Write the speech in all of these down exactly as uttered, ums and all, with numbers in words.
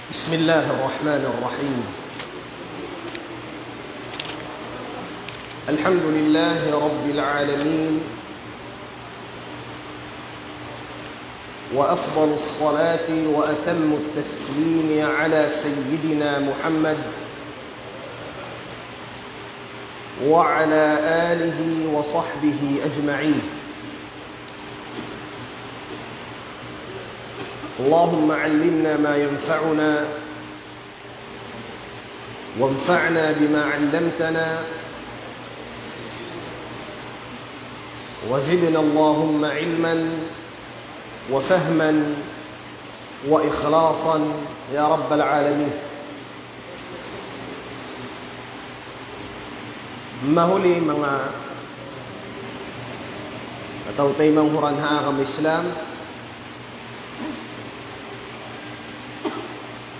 بسم الله الرحمن الرحيم. الحمد لله رب العالمين، وأفضل الصلاة وأتم التسليم على سيدنا محمد وعلى آله وصحبه أجمعين. اللهم علمنا ما ينفعنا، وانفعنا بما علمتنا، وزدنا اللهم علما وفهما وإخلاصا يا رب العالمين. Mahuli manga kataw-taymanghuran ha agama Islam,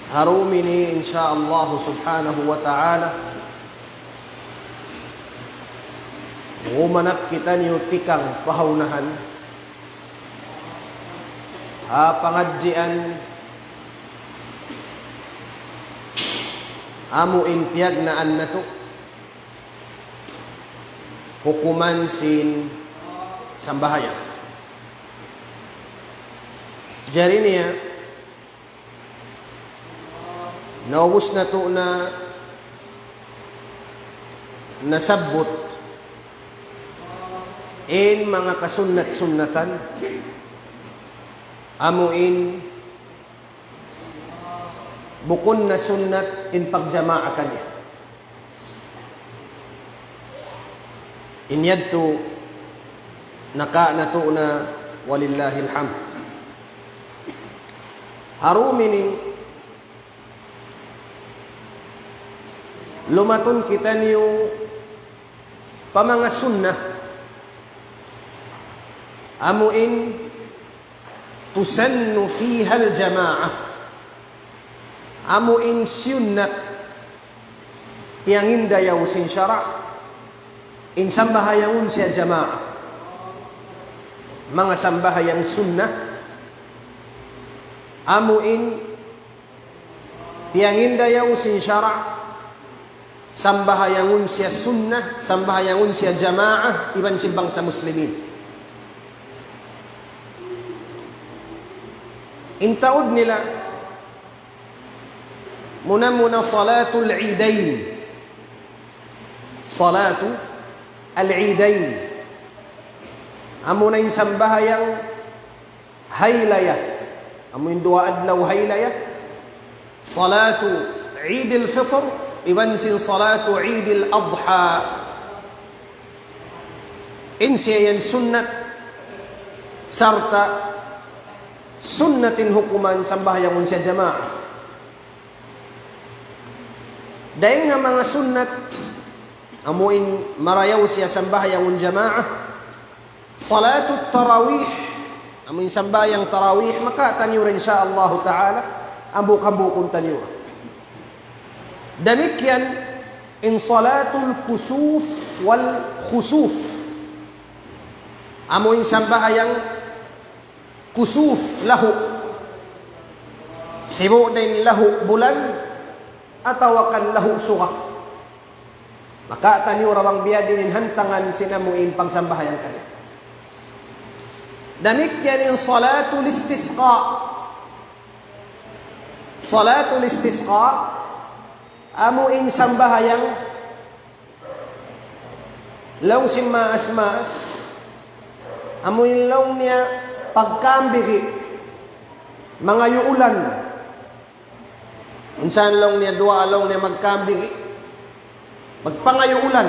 ha dum ini, insya Allah subhanahu wa ta'ala, gumanap kitaniyu tikang pahaunahan ha pangadjian amu in tiyagnaan natu', hukuman sin sambahayang. Jari niya, naubus natu' na nasabbut in manga kasunnat-sunnatan, amu in bukun na sunnat in pagjamaa kaniya. In yadtu naka natu' na, walillahil hamd. Ha dum ini, lumatun kitaniyu pa manga sunnah, amu in تسن فيها الجماعة. Amu in sunnat piyangindayaw sin sara', in sambahayangun siya jamaa. Manga sambahayang sunnat, amu in piyangindayaw sin sara', sambahayangun siya sunnat, sambahayangun siya jamaa, iban sin bangsa muslimin. In taud nila, muna-muna salatul idain. Salatul idain. Amu na in sambahayang haylaya. Amu in duwa adlaw haylaya. Salatu Eid al-Fitr, iban sin salatu Eid al-Adha. In siya yan sunnat, sarta' sunnat in hukuman sambahayangun siya jamaa. Dayn ha manga sunnat, amu in marayaw siya sambahayangun jamaa, Salatut tarawih, amu in sambahayang tarawih, makataniyu ra insya Allahu ta'ala, ambuk-ambukun taniyu ra. Damikkiyan in salatul kusuf wal khusuf. Amu in sambahayang kusuf, lahu'. Sibu' da in lahu' bulan, atawa kan lahu' suga. Makataniyu ra bang biyadiin in hantangan sin amu in pagsambahayang kaniya. Damikkiyan in salatul istisqa. Salatul istisqa, amu in sambahayang laung sin maas-maas, amu in laung niya pagkambiri, mangayu' ulan. Minsan laung niya duwaa, laung niya magkambing, magpangayu' ulan.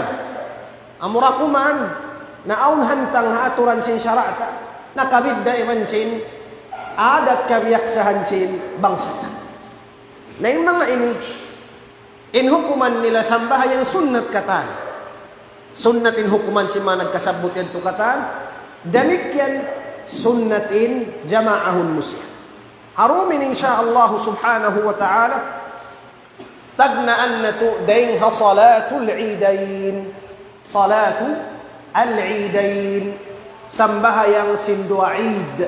Amura kuman, na awn hantang ha aturan sin sara' ta, nakabidda' iban sin adat kabiyaksahan sin bangsa ta. Na in manga ini, in hukuman nila sambahayang sunnat katan. Sunnat in hukuman sin manga nagkasabbut yadtu katan, damikkiyan sunnat in jamaahun mu siya. Ha dum ini insya Allahu subhanahu wa ta'ala, tagnaan natu' dayn ha salatul idain. Salatul idain. Sambahayang sin duwa Eid.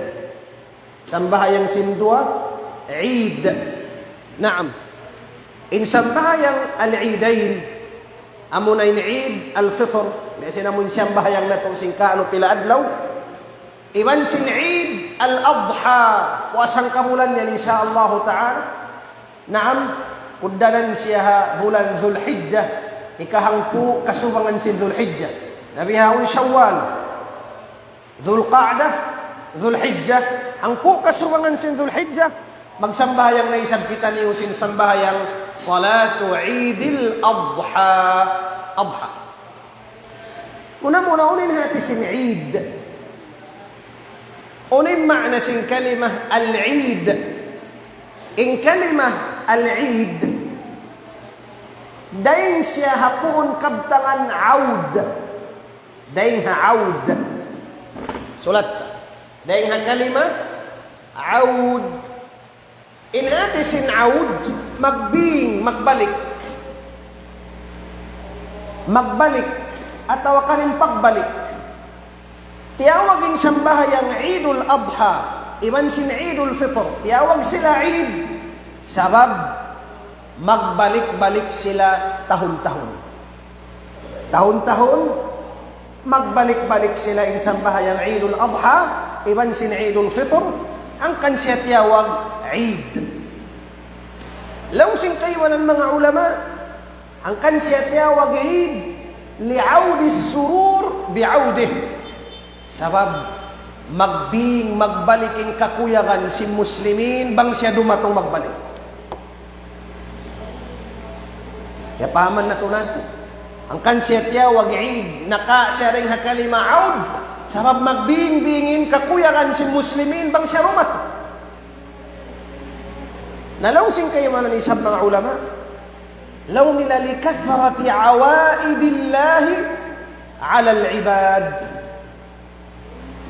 Sambahayang sin duwa Eid. Naam. In sambahayang al-Idain, amuna in Eid al-Fitr, biya' sin amun sambahayang natu' sin kaunu pila adlaw, iban sin Eid al-Adha, puas hangkabulan yan, insya Allahu ta'ala. Naam, kugdanan siya ha bulan Dhul Hijjah, ikahangpu' kasubangan sin Dhul Hijjah. Na bihaun Shawwal, Dhul Qa'dah, Dhul Hijjah, hangpu' kasubangan sin Dhul Hijjah, magsambahayang na isab kitaniyu sin sambahayang Salatu Eidil Adha. Adha. Muna-muna, unu in hati sin Eid? Unu in maana sin kalimah al-Eid? In kalimah al-Eid, dayn siya ha puun kabtangan aud. Dayn ha aud. Sulat. Dayn ha kalimah aud. In hati sin aud, magbing, magbalik. Magbalik, atawa kan in pagbalik. Tiyawag in sambahayang Eidul Adha, iban sin Eidul Fitr. Tiyawag sila Eid, sabab magbalik-balik sila tahun-tahun. Tahun-tahun, magbalik-balik sila in sambahayang Eidul Adha, iban sin Eidul Fitr, hangkan siya tiyawag Eid. Laung sin kaibanan manga ulama, hangkan siya tiyawag Eid, لعود السرور بعوده. Sabab magbing, magbalik in kakuyagan sin Muslimin, bang siya dumatung magbalik. Kiyapahaman natu' natu'. Hangkan siya tiyawag Eid, naka siya dayn ha kalima aud, sabab magbing-bing in kakuyagan sin Muslimin, bang siya dumatung. Na laung sin kaibanan isab manga ulama, laung nila لكثرة عوائد الله على العباد.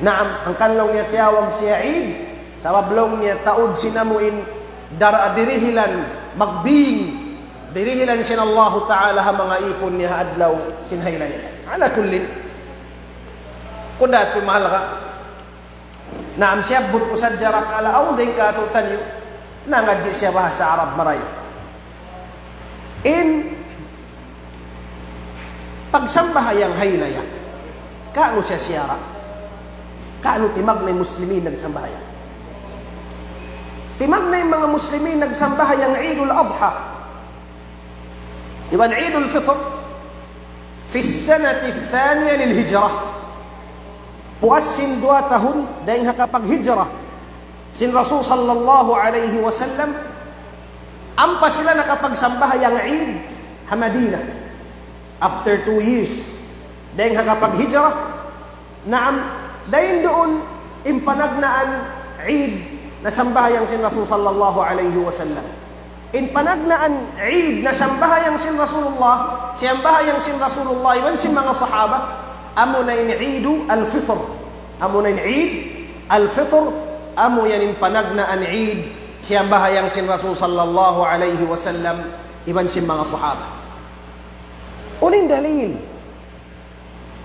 Naam, hangkan laung niya tiyawag siya Eid, sabab laung niya taud sin amu in dar-, dirihilan, magbing, dirihilan sin Allahu Ta'ala ha manga īpun niya ha adlaw sin haylaya. Ala kullin. Kunda tu mahalga'. Naam, siyabbut ku sadja rakala awn dayn kātu'niyu. Nangadji' siya bahasa Arab marayaw. In pagsambahayang haylaya, kaunu siya siyara'? Kaunu timagnay Muslimin nagsambahayang? Timagnay manga Muslimin nagsambahayang Eidul Adha iban Eidul Fitr في السنة الثانية للهجرة. Puas sin duwa tahun dayn ha kapaghijra sin Rasul sallallahu alayhi wasallam, ampa sila nakapagsambahayang Eid ha Madinah. After two years, dayn ha kapaghijra, naam, dayn duun in panagnaan Eid nasambahayang sin Rasul sallallahu alayhi wasallam. In panagnaan Eid nasambahayang sin Rasulullah, siyambahayang sin Rasulullah iban sin manga sahaba, amuna in Eidul Fitr. Amuna in Eid al-Fitr, amu yan in panagnaan Eid, siyambahayang sin Rasul sallallahu alayhi wasallam, iban sin manga sahaba. Unu in dalil?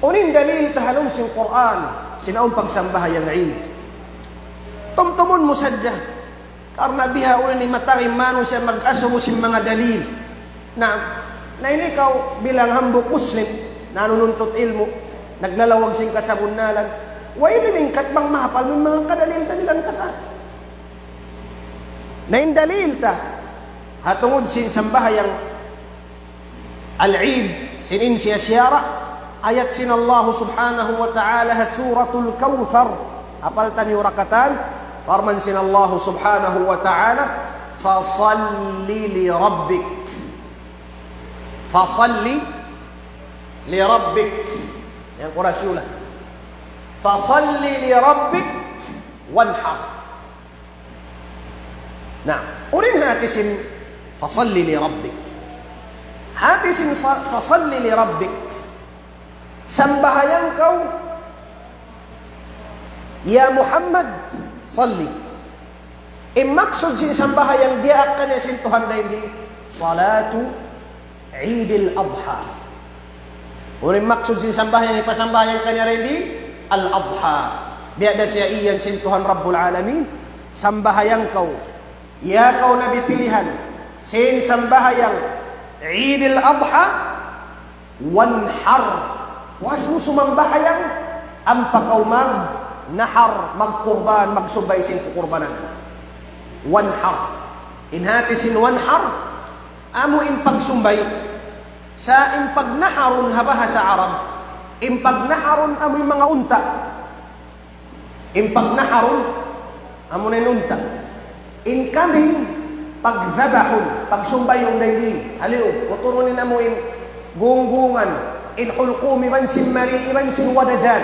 Unu in dalil ta ha lawm sin Qur'an, sin awn pagsambahayang Eid? Tumtumun mu sadja. Karna' bihaun ini mataud in manusiya' mag-asubu sin manga dalil. Na, na ini kaw bilang hambuuk Muslim, nanununtut ilmu', naglalawag sin kasabunnalan. Way limingkat bang mahapal mu in manga kadalil-dalilan katan. Na in dalil ta, ha tungud sin sambahayang Al-Eid, sin in siya siyara', ayat sin Allah subhanahu wa ta'ala ha Suratul Kawthar. Hapal taniyu ra katan, parman sin Allah subhanahu wa ta'ala, فَصَلِّ لِرَبِّكَ. فَصَلِّ لِرَبِّكَ. Yan Quraysh yun. فَصَلِّ لِرَبِّكَ وَانْحَرْ. Na, unu in hati sin فَصَلِّ لِرَبِّكَ. Hati sin sa-, فَصَلِّ لِرَبِّكَ. Sambahayang kaw, ya Muhammad, صَلِّ. In maksud sin sambahayang diyaak kaniya sin Tuhan dayn di, صَلَاةُ عِيدِ الْأَضْحَى. Unu in maksud sin sambahayang hipasambahayang kaniya dayn di? Al-Adha. Biya' da siya iyan sin Tuhan Rabbul Alamin, sambahayang kaw, ya kaw Nabi pilihan, Sin sambahayang Eid al-Adha, wanhar. Puas mu sumambahayang, ampa kaw magnahar, magkurban, magsumbay sin kukurbanan. Wanhar. In hati sin wanhar, amu in pagsumbay. Sa' in pagnaharun ha bahasa Arab, in pagnaharun amu in manga unta'. In pagnaharun, amu na in unta'. In kambing, pagdhabahun, pagsumbayun dayn di ha liyug, uturun in amu in gunggungan, in hulqum iban sin mari, iban sin wadajan.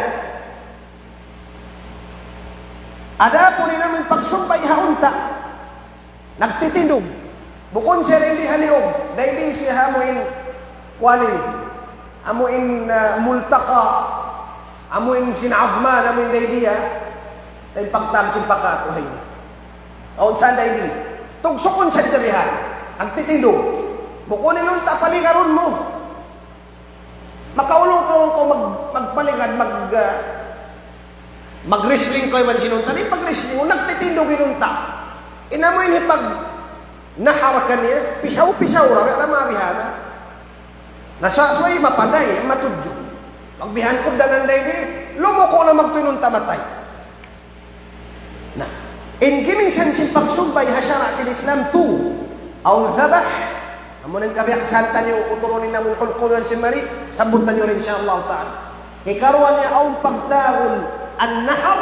Adapun in amu in pagsumbay ha unta', nagtitindug. Bukun siya dayn di ha liyug, dayn di siya ha amu in, kuwan ini. Amu in, ah, multaqa, amu in sin Adman, amu in dayn di, ah. Dayn pagtag sin pagkatuhay niya. Awn sa dayn di. Tugsukun sadja bihan. Nagtitindug. Bukun in unta' palingarun mu. Makaulung kaw, kaw mag-, magpaligad, mag-, ah, mag-wrestling kaw iban sin unta'. Di' pag-wrestling, nagtitindug in unta'. In amu in hipagnahar kaniya, pisaw-pisaw ra, wala' na mabihana. Na sa-, subay mapanday, matudju. Pagbihan ku danan dayn di, lumuku' na magtuy in unta' matay. Na, in gimisan sin pagsumbay ha sara' sin Islam tu, awn dhabah, amu in kabiyaksahan taniyu, uturun in amu in hulqum iban sin mari, sabbut taniyu in sha Allah ta'ala. Hikaruwa niya awn pagtawagun an-nahar,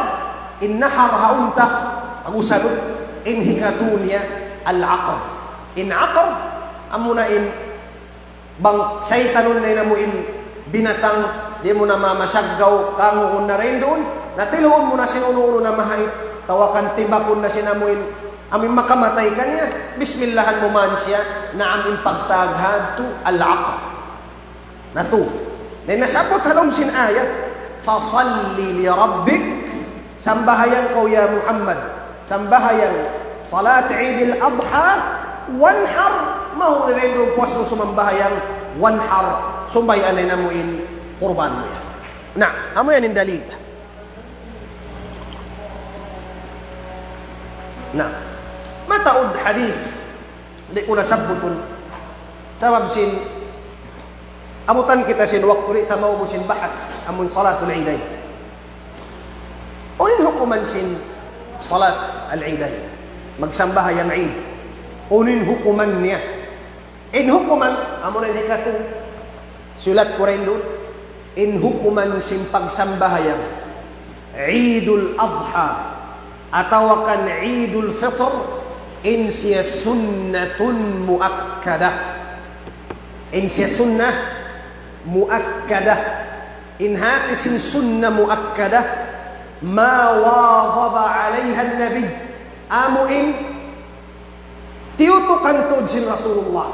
in nahar ha unta', pag-usalun, in hikatu niya al-aqr. In aqr, amu na in bang saytanun na in amu in binatang, di' mu na mamasaggaw, kanguun na dayn duun, na tiluun mu na sin unu-unu na mahait, tawakan tibakun na sin amu in, amu in makamatay kaniya, bismillahan mu man siya, naam in pagtawag hadtu, al-aqr. Na tu. Na in nasabbut ha lawm sin ayat, فَصَلِّ لِرَبِّكَ, sambahayang kaw ya Muhammad, sambahayang salat Eid al-Adha, wanhar, mahuli dayn duun puas mu sumambahayang, wanhar, sumbay anay namu' in kurban mu yan. Na, amu yan in dalil. Na, mataud hadith, di' ku na sabbutun. Sabab sin, abutan kita sin waktu di' ta maubus sin bahath, amun salatul Eidain. Unu in hukuman sin salat al-Eidain? Magsambahayang Eid. Unu in hukuman niya? In hukuman, amu na in hikatu, sulat ku dayn duun. In hukuman sin pagsambahayang Eidul Adha atawa kan Eidul Fitr, in siya sunnatun muakkadah. In siya sunnah muakkadah. In hati sin sunnah muakkadah, ما واظب عليها النبي. Amu in tiyutukan tuud sin Rasulullah.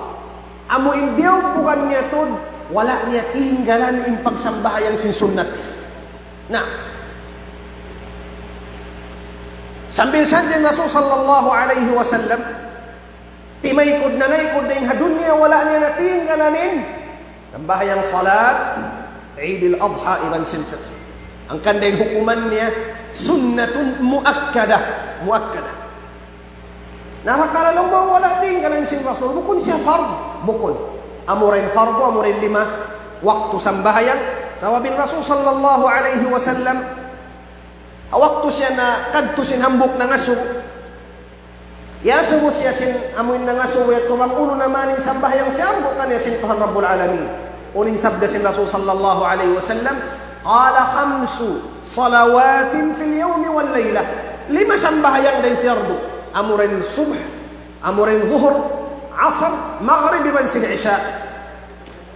Amu in biyawpugan niya tuud, wala' niya tinggalan in pagsambahayang sin sunnat. Na, sambil sadja in Rasul sallallahu alayhi wasallam, timaykud na naykud dayn ha dunya, wala' niya na tinggalan in sambahayang salat, Eidil Adha, iban sin Fitr. Hangkan da in hukuman niya, sunnatun muakkadah, muakkadah. Na, ha karalaw ba wala' tinggalan sin Rasul, bukun siya fard, bukun. Amu ra in fardu, amu ra in lima waktu sambahayang. Sabab in Rasul sallallahu alayhi wasallam, ha waktu siya nakadtu sin hambuuk nangasubu, iyasubu siya sin amu in nangasubu yadtu bang unu na man in sambahayang fiyardu kaniya sin Tuhan Rabbul Alamin. Unu in sabda sin Rasul sallallahu alayhi wasallam, قال: خمس صلوات في اليوم والليلة. Lima sambahayang da in fiyardu. Amu ra in subh, amu ra in zuhur, asr, maghrib, iban sin isha.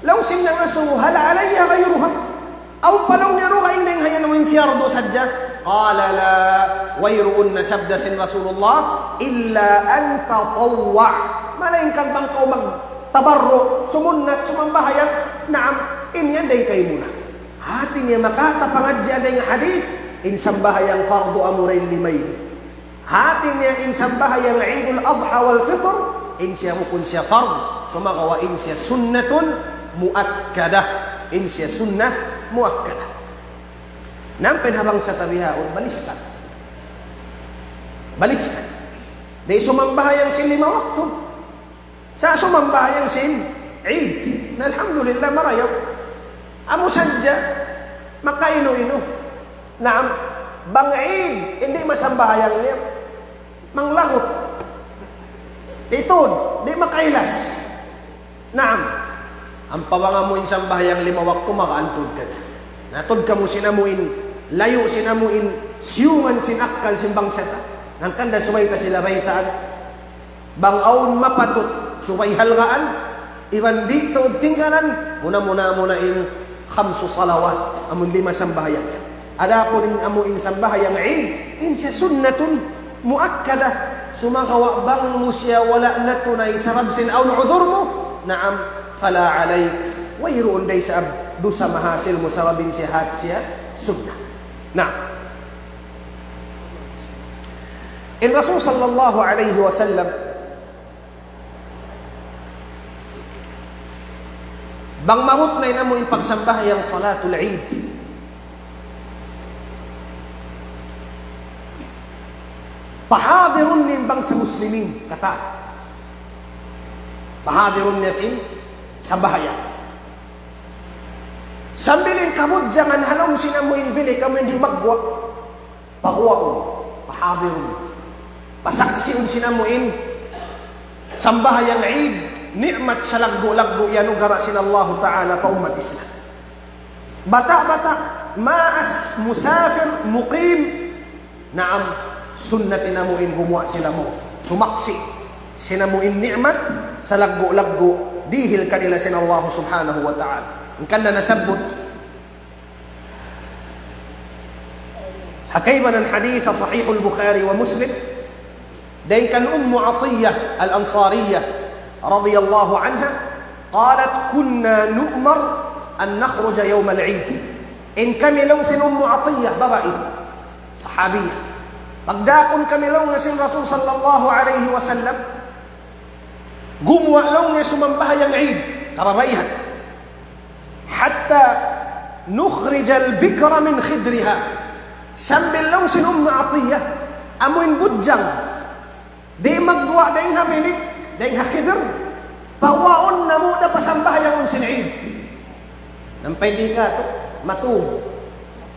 Laung sin nangasubu, هل علي غيرها؟ Awn pa laung niya dugaing dayn ha yan amu in fiyardu sadja? قال: لا, wayruun na, sabda sin Rasulullah, إلا أن تطوع. Malaingkan bang kaw magtabarru', sumunnat, sumambahayang, naam, in yan dayn kaymu na. Hati niya makatapangadji' dayn ha hadith, in sambahayang fardu amu ra in lima ini. Hati niya in sambahayang Eidul Adha wal Fitr, in siya bukun siya fard, sumagawa' in siya sunnatun muakkadah, in siya sunnah muakkadah. Na ampa in ha bangsa ta bihaun, baliskan. Baliskan. Di' sumambahayang sin lima waktu. Sa' sumambahayang sin Eid. Na alhamdulillah, marayaw. Amu sadja, makainu-inu. Naam, bang Eid, di' masambahayang niya. Manglagut. Di' tuud, di' makailas. Naam. Ampa bang amu in sambahayang lima waktu, makaantud ka. Na tuud kamu sin amu in, layu' sin amu in, siyungan sin akkal sin bangsa ta. Hangkan da subay ta sila baytaan. Bang awn mapatut, subay halgaan, iban di' tuud tinggalan, muna-muna muna in khamsu salawat, amun lima sambahayang. Adapun in amu in sambahayang Eid, in siya sunnatun muakkada, sumagawa' bang mu siya wala' natunay sabab sin awn udhur mu, naam, fala alayk, wayruun da isab dusa mahasil mu sabab in siya hat siya sunnah. Naam. In Rasul sallallahu alayhi wasallam, bang maabut na in amu in pagsambahayang Salatul Eid, pahadirun niya in bangsa Muslimin, katan. Pahadirun niya sin sambahayang. Sambil in kabudjangan ha lawm sin amu in bilik, amu in di' magguwa'. Paguwaun, pahadirun. Pasaksiun sin amu in sambahayang Eid, ni'mat salaggu'-laggu' iyanugara' sin Allahu Ta'ala pa ummat Islam. Bata'-bata', maas, musafir, muqim, naam, sunnat in amu in gumuwa' sila mu. Sumaksi' sin amu in ni'mat salaggu'-laggu' dihil kanila sin Allah Subhanahu wa Ta'ala. Hangkan da nasabbut ha kaibanan hadith ha Sahihul Bukhari wa Muslim, dayn kan Ummu Atiyah Al-Ansariyah radiyallahu anha, قالت: كنا نؤمر أن نخرج يوم العيد. In kami laung sin Ummu Atiyah, babai, sahabiyah. Pagdaakun kami laung sin Rasul sallallahu alayhi wasallam, gumuwa' laung niya sumambahayang Eid, kababaihan. حتى نخرج البكر من خدرها. Sambil laung sin Ummu Atiyah, amu in budjang, di' magguwa' dayn ha bilik, dayn ha khidr, paguwaun namu' da pasambahayangun sin Eid. Nampay di' katu', matug.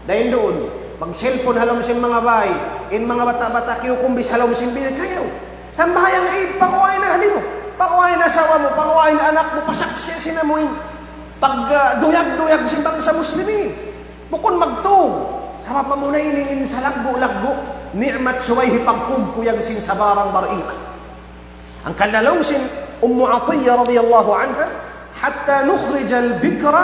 Dayn duun, mag-cellphone ha lawm sin manga bay, in manga bata'-bata' kiyukumbis ha lawm sin bilik, ayaw. Sambahayang Eid, paguwaun in ahli mu, paguwaun in asawa mu, paguwaun in anak mu, pasaksi' sin amu in pag, ah, duyag-duyag sin bangsa Muslimin. Bukun magtug, sabab amuna ini in salaggu'-laggu' ni'mat subay hipagkuyag-kuyag sin sabarang bar-iman. Hangkan da laung sin Ummu Atiyah radiyallahu anha, حتى نخرج البكر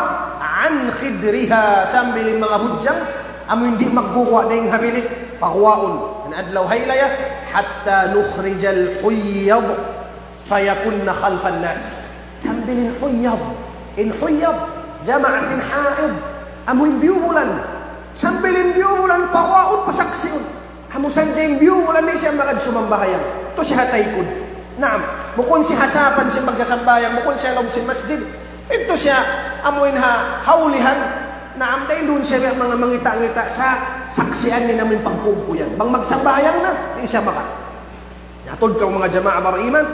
عن خدرها, sambil in manga budjang, amu in di' magguwa' dayn ha bilik, paguwaun, in adlaw haylaya, حتى نخرج الحيض فيكن خلف الناس. Sambil in huyyad, in huyyad, jama' sin haid, amu in biyubulan, sambil in biyubulan, paguwaun, pasaksiun. Amu sadja in biyubulan di' siya magad sumambahayang. Yadtu siya ha taykud. Naam. Bukun siya ha sapan sin magsasambahayang, bukun siya ha lawm sin masjid. Yadtu siya amu in ha, ha ulihan. Naam, dayn duun siya manga mangita'-ngita' sa saksian niya amu in pagkuyag-kuyag. Bang magsambahayang na, di' siya magad. Yadtu kaw manga jamaa bar-iman,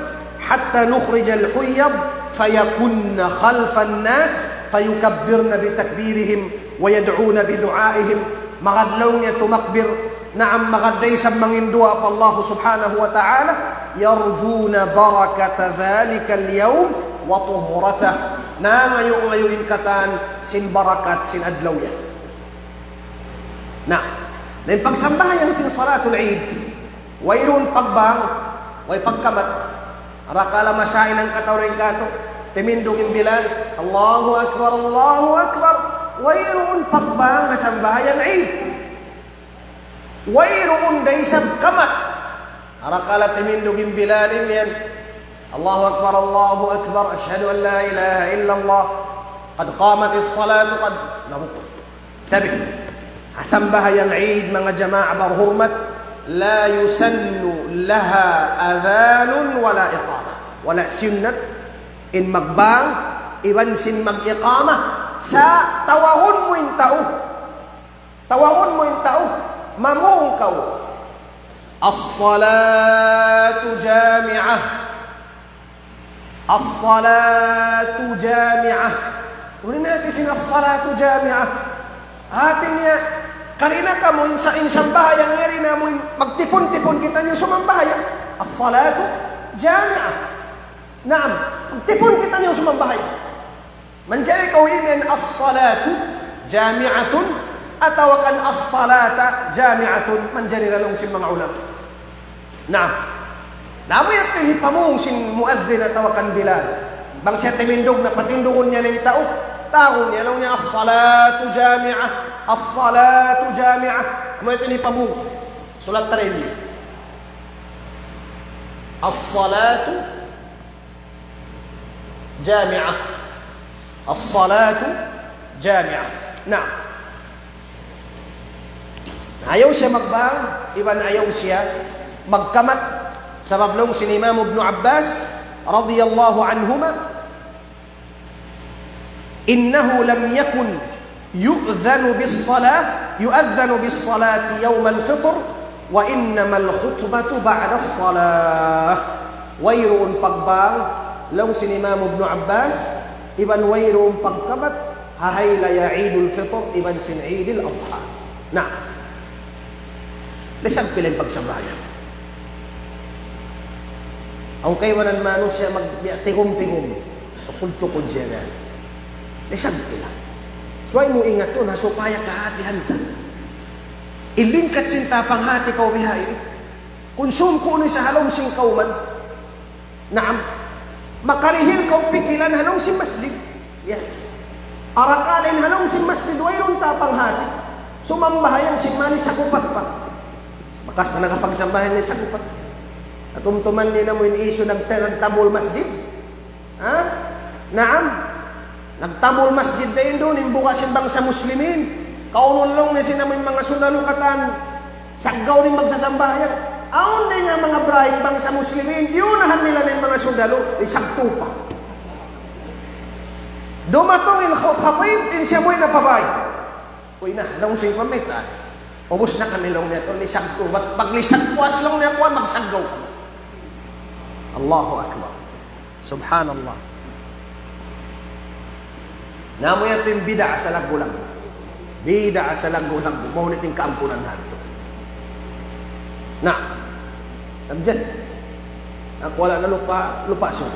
حتى نخرج الحيض فيكن خلف الناس فيكبرن بتكبيرهم ويدعون بدعائهم. Magad laung niya tumakbir, naam, magad da isab mangayu' duwaa pa Allah Subhanahu wa Ta'ala, يرجون بركة ذلك اليوم وطهرته. Nangayu'-ngayu' in katan sin barakat sin adlaw yan. Na, na in pagsambahayang sin Salatul Eid, wayruun pagbang, way pagkamat. Arakala' masa in hangkatau dayn katu', timindug in Bilal, "Allahu Akbar, Allahu Akbar." Wayruun pagbang ha sambahayang Eid. Wayruun da isab kamat. Arakala' timindug in Bilal in yan, "Allahu Akbar, Allahu Akbar, ashhadu an la ilaha illallah, qad qamatis salatu, qad," nabuk. Tabi', ha sambahayang Eid, manga jamaa barhurmat, لا يسن لها أذان ولا إقامة. Wala' sunnat in magbang iban sin mag-iqama. Sa' tawagun mu in tau. Tawagun mu in tau. Mamung kaw. الصلاة جامعة. الصلاة جامعة. Unu in hati sin الصلاة جامعة? Hati niya, karna' kamu in sa-, in sambahayang yari na amu in magtipun-tipun kitaniyu sumambahayang. الصلاة جامعة. Naam, magtipun kitaniyu sumambahayang. Manjari kaw imiyan الصلاة جامعة atawa kan الصلاة جامعة, manjari ra laung sin manga ulama. Naam. Na amu yadtu in hipamung sin muazzin atawa kan Bilal. Bang siya timindug na, patindugun niya na in tau. Tawagun niya, laung niya, الصلاة جامعة. الصلاة جامعة. Amu yadtu in hipamung. Sulat ta ra ini. الصلاة جامعة. الصلاة جامعة. Naam. Ayaw siya magbang, iban ayaw siya magkamat. Sabab laung sin Imam Ibn Abbas radiyallahu anhuma, إنه لم يكن يؤذن بالصلاة، يؤذن بالصلاة يوم الفطر، وإنما الخطبة بعد الصلاة. Wayruun pagbang, laung sin Imam Ibn Abbas, iban wayruun pagkamat, ha haylaya Eidul Fitr, iban sin Eidul Adha. Na, lisag pila in pagsambahayang. Awn kaibanan manusiya' mag-, tigum-tigum. Tukud-tukud siya na. Lisag pila. Subay mu ingatun, ha, supaya kahatihan ta. In lingkat sin ta panghati kaw bihaini. Kunsum kunu' sa ha lawm sin kawman. Naam. Makarihil kaw pikilan ha lawm sin masjid. Ya. Arakala' in ha lawm sin masjid, wayruun ta panghati. Sumambahayang sin mani sagupat pa. Bakas na nakapagsambahayang in sagupat. Katumtuman niyu na amu in isu nagta-, nagtabul masjid. Ha? Naam. Nagtabul masjid dayn duun, in buga' sin bangsa Muslimin. Kaunun laung niya sin amu in manga sundalu katan. Saggaw in magsasambahayang. Awn dayn ha manga bray bangsa Muslimin, iyunahan nila na in manga sundalu, lisag tupa. Dumatung in khu-, khatib, in siya amu in napabay. Uy na, laung sin kuwan mayta'. Ubus na kami laung niya, tuwan, lisag tupa. Pag-, paglisag puas laung niya, kuwan, magsaggaw. Allahu Akbar. Subhanallah. Na amu yadtu in bid'a sa laggu'-laggu'. Bid'a sa laggu'-laggu'. Mahunit in kaampunan natu'. Na. Nagjan. Aku wala' na lupa, lupa siya.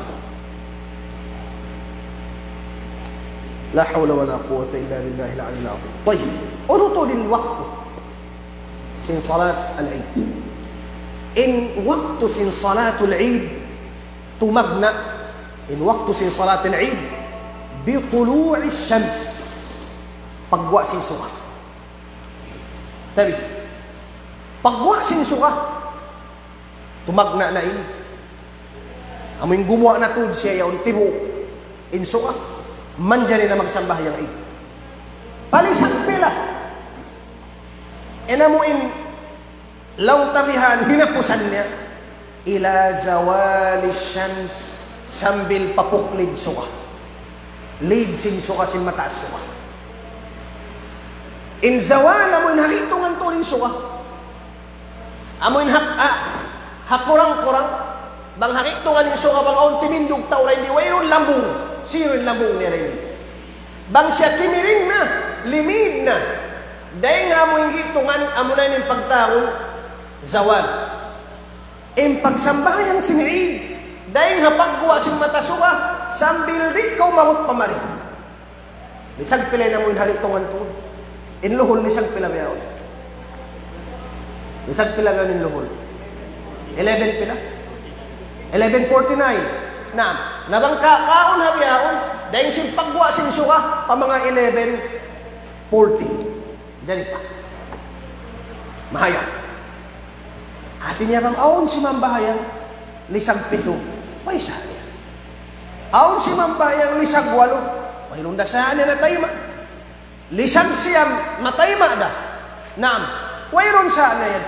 لا حول ولا قوة إلا بالله العلي العظيم. Tayyib. Unu tuud in waktu sin salat al-Eid? In waktu sin salatul Eid, tumagna' in waktu sin salatul Eid, بطلوع الشمس. Pagguwa' sin suga. Tabi. Pagguwa' sin suga. Tumagna' na in. Amu in gumuwa' na tuud siya yaun tibu'. In suga. Manjari na magsambahayang Eid. Palisag pila. In amu in laung ta bihan hinapusan niya. إلى زوال الشمس, sambil papuklig suga. Lig sin suga, sin mataas suga. In zawal amu in hagitungan tuud in suga. Amu in hak-, ah, ha kurang-kurang, bang hagitungan in suga, bang awn timindug tau dayn di, wayruun lambung. Zero in lambung niya dayn di. Bang siya kimiring na, limid na. Dayn ha amu in gitungan, amu na in pagtawagun zawal. In pagsambahayang sin Eid, dayn ha pagguwa' sin mata suga, sambil di' kaw maabut pa mari. Lisag pila in amu in hagitungan tuud. In luhul lisag pila bihaun? Lisag pila bihaun in luhul? Eleven pila? Eleven forty-nine. Naam. Na bang ka-, kaun ha bihaun, dayn sin pagguwa' sin suga, pa manga eleven forty. Jari pa. Mahayang. Hati niya bang awn simambahayang lisag pitu, way sa niya. Awn simambahayang lisag walu, wayruun da sa niya natayma'. Lisag siyam, natayma' da. Naam, wayruun sa niya yan.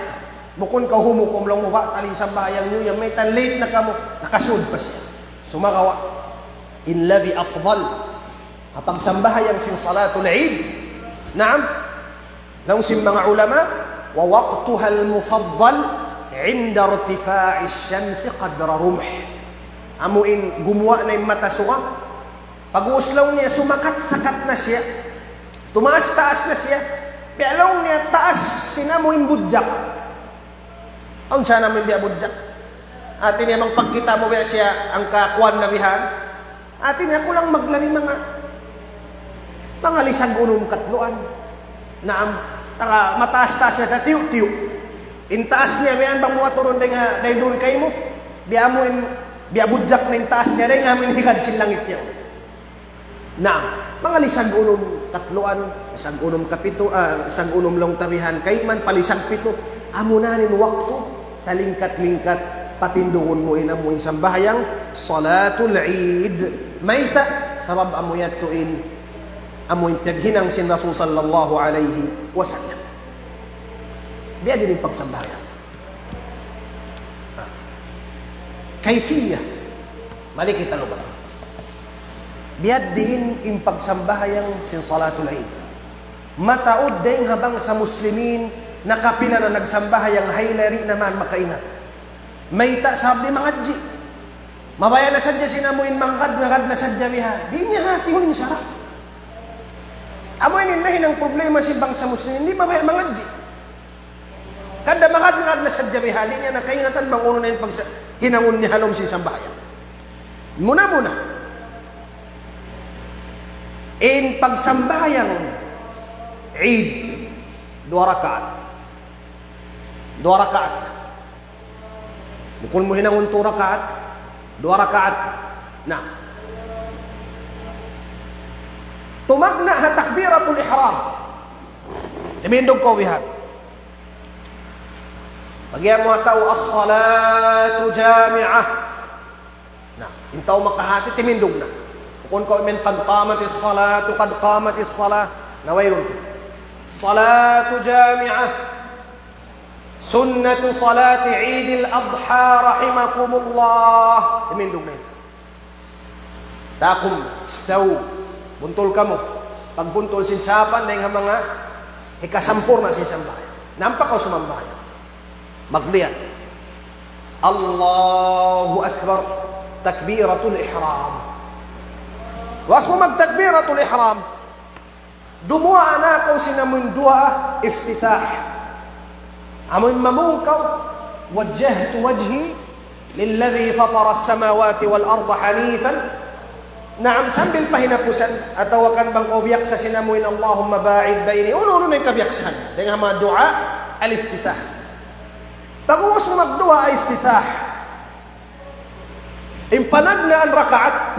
Bukun kaw humukum laung mu ba, tali sambahayang niyu yan, mayta' late na kamu, nakasud pa siya. Sumagawa', in labi afdal, ha pagsambahayang sin salatul Eid. Naam. Laung sin manga ulama, ووقتها المفضل عند ارتفاع الشمس قدر رمح. Amu in gumuwa' na in mata suga. Pag'ubus laung niya sumakat-sakat na siya. Tumaas-taas na siya. Biya' laung niya taas sin amu in budjak. Awn siya namu' in biya' budjak. Hati niya bang pagkita' mu biya' siya hangka kuwan na bihan. Hati niya kulang maglabi manga, manga lisag unum katluan. Naam, taga mataas-taas na tatiyu'-tiyu'. In taas niya, biya' bang mu aturun dayn ha, dayn duun kaymu. Biya' amu in, biya' budjak na in taas niya, dayn ha amu in higad sin langit niya. Naam, manga lisag unum katluan, lisag unum kapitu, ah, lisag unum laung ta bihan, kayman pa lisag pitu, amu na in waktu, salingkat-lingkat, patindugun mu in amu in sambahayang, salatul Eid. Mayta', sabab amu yadtu in, amu in piyaghinang sin Rasul sallallahu alayhi wasallam. Biya' diin in pagsambahayang. Kayfiyya. Mari kita luba. Biya' diin in pagsambahayang sin salatul Eid. Mataud dayn ha bangsa Muslimin, nakapila na nagsambahayang, hay lari naman makaingat. Mayta' sabab di' mangadji'. Mabaya' na sadja sin amu in mangagad-ngagad na sadja biha. Di' niya hati huling sara'. Amu ini in nahinang problema sin bangsa Muslimin, di' mabaya' mangadji'. Kada mangagad-ngagad na sadja biha, di' niya na kaingatan bang unu na in pagsa-, hinangun niya ha lawm sin sambahayang. Muna-muna, in pagsambahayang Eid, duwa rakaat. Duwa rakaat. Bukun mu hinangun tu rakaat, duwa rakaat. Na. Tumagna' ha takbiratul ihram. Timindug kaw bihan. Pag-iyan mu ha tau, "As-salatu jami'ah." Na, in tau makahati, timindug na. Bukun kaw imiyan, "Qad qamatis salatu, qad qamatis salah." Na, wayruun. "Salatu jami'ah. Sunnatu salati Eidil Adha, rahimakumullah." Timindug na in tau. Taqum, istaw, buntul kamu. Pagbuntul sin sapan, dayn ha manga hikasampurna' sin sambahayang. Nampak kaw sumambahayang. Magliyat. Allahu Akbar. Takbiratul ihram. Puas mu magtakbiratul ihram, dumuwaa na kaw sin amun duwaa iftitah. Amun mamung kaw, "Wajjahtu wajhi lilladhi fatara as-samawati wal arda hanifan." Naam, sambil pa hinapusan, atawa kan bang kaw biyaksa sin amun, "Allahumma ba'id bayni." Unu-unu na in kabiyaksahan. Dayn ha manga duwaa al-iftitah. Pag'ubus mu magduwaa iftitah, in panagnaan rakaat,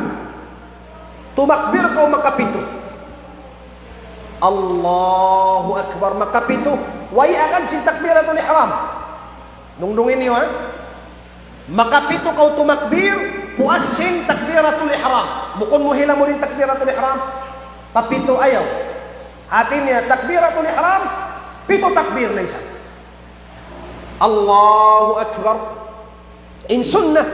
tumakbir kaw makapitu. Allahu Akbar, makapitu. Way agad sin takbiratul ihram. Dungdungi niyu, ha? Makapitu kaw tumakbir, puas sin takbiratul ihram. Bukun mu hilamun in takbiratul ihram. Papitu ayaw. Hati niya, takbiratul ihram, pitu takbir na isab. Allahu Akbar. In sunnah.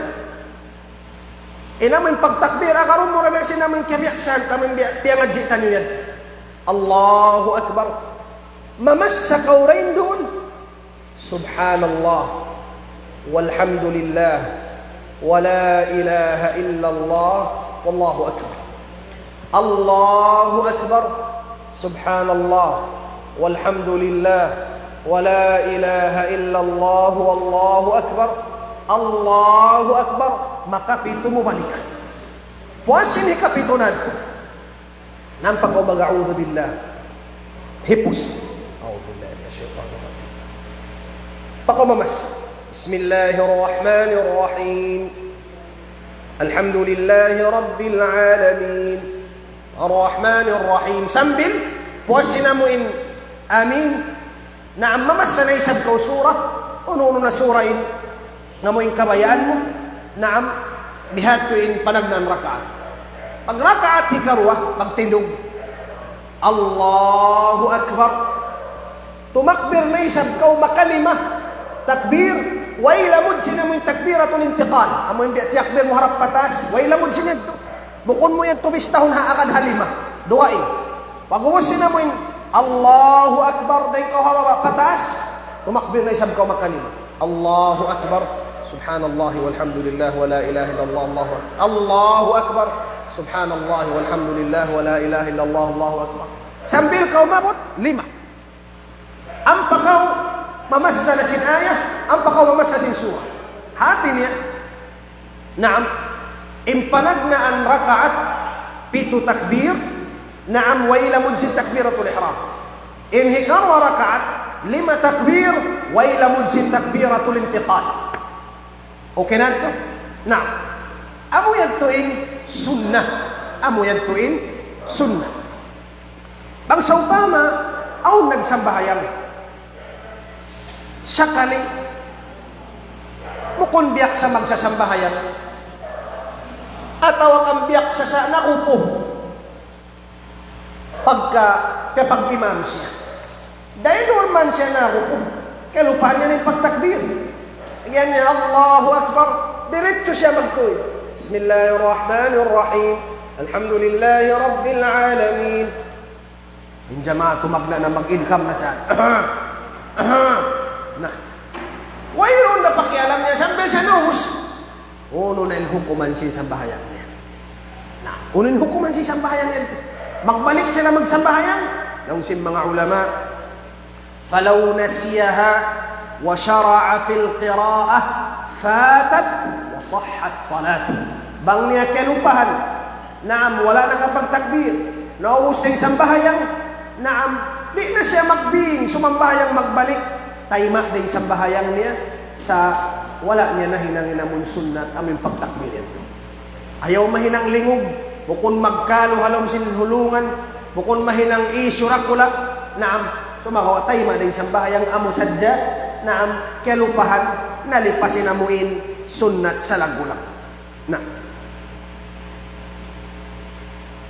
In amun pagtakbir, agarun mu ra biya' sin amun kabiyaksahan, amun biya', piyangadji' taniyu yan. Allahu Akbar. Mamassa kaw dayn duun. Subhanallah. Walhamdulillah. Wa la ilaha illallah. Wallahu akbar. Allahu akbar. Subhanallah. Walhamdulillah. Wa la ilaha illallah. Wallahu akbar. Allahu akbar. Makapitu mu balikan. Puas sin hikapitu natu'. Nampak kaw mag-a'udhu billah. Hipus. أعوذ بالله من الشيطان الرجيم. Pag'ubus. بسم الله الرحمن الرحيم. الحمد لله رب العالمين. الرحمن الرحيم. Sambil puas sin amu in amin. Naam, mamassa na isab kaw sura. Unu-unu na sura in, na amu in kabayaan mu. Naam, bihadtu in panagnaan rakaat. Pag rakaat hikaruwa, magtindug. Allahu Akbar. Tumakbir na isab kaw makalima. Takbir, way lamud sin amu in takbiratul intiqal. Amu in biya' tiyakbir mu harap pataas, way lamud sin yadtu. Bukun mu yadtu bistahun ha agad ha lima. Dugaing. Pag'ubus sin amu in Allahu Akbar, dayn kaw ha baba' pataas, tumakbir na isab kaw makalima. Allahu Akbar. سبحان الله والحمد لله ولا إله إلا الله، الله أكبر. الله أكبر. سبحان الله والحمد لله ولا إله إلا الله، الله أكبر. Sambil kaw maabut lima. Ampa kaw mamassa na sin ayat, ampa kaw mamassa sin surah. Hati niya, naam, in panagnaan rakaat, pitu takbir, naam, way lamud sin takbiratul ihram. In hikaruwa rakaat, lima takbir, way lamud sin takbiratul intiqal. Okay na yadtu? Na, amu yadtu in sunnah. Amu yadtu in sunnah. Bang sawpama, awn nagsambahayang. Sakali, bukun biyaksa magsasambahayang. Atawa kan biyaksa sa nakupu. Pagka, kaya pag-imam siya. Dayn duun man siya naruku', kalupahan niya in pagtakbir. Iyan niya, "Allahu Akbar." Diretso siya magtuy. "Bismillahirrahmanirrahim. Alhamdulillahi Rabbil Alamin." In jamaah tumagna' na, mag-ilham na siya. Na. Wayruun na pakialam niya sambil siya naubus. Unu na in hukuman sin sambahayang niya? Na, unu in hukuman sin sambahayang niya? Magbalik sila magsambahayang? Laung sin manga ulama, فلو نسيها وشرع في القراءة فاتت وصحت صلاته. Bang niya kalupahan, naam, wala' nakapagtakbir, naubus na in sambahayang, naam, di' na siya magbing, sumambahayang magbalik, tayma' da in sambahayang niya, sa' wala' niya nahinang in amun sunnat, amun pagtakbir yadtu. Ayaw mahinang lingug, bukun magkalu ha lawm sin hulungan, bukun mahinang issue dakula', naam, sumagawa' tayma' da in sambahayang amu sadja, naam, kalupahan, nalipas in amu in sunnat sa laggu'-laggu'. Na.